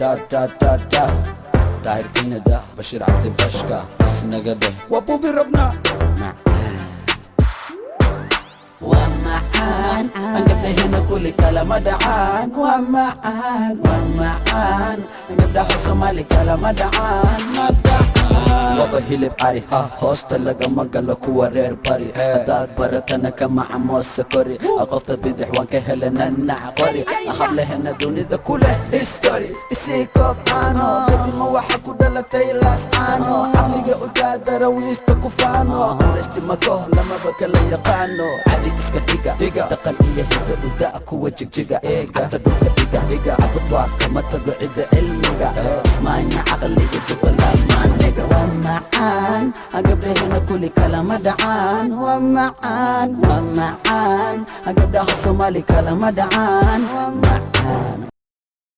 Da da da da, Daahir Canada, Bashiir Cabdi Bashka isnaga dheh. Waa buubi rabnaa. Macaan waa macaan, gabdhahena kuli kalama dhacaan. Waa macaan, waa macaan, gabdhaha Soomaali kalama dhacaan, ma dhacaan. Waba hilib cari, hoosta lagama galo kuwa reer bari. Haddaad baratana kama camoose kori. Qofta bidix waan ka helana nac qori. Hablahena dunida ku leh history. Isii koob caano, baby, ma waxa ku dhalatay Laas Caano? Caqliga u daadarawiista ku faano. Qurashtimako lamaba kala yaqaano. Cadi iska dhiga, dhaqan iyo hidda u da kuwa Jigjiga. Cagta dhulka dhiga, Cabud waa kama tago cidda cilmiga. Ismaanya caqliga Jubbaland maaniga. Waa macaan, gabdhahena kuli kalama dhacaan. Waa macaan, waa macaan, gabdhaha Soomaali kalama dhacaan.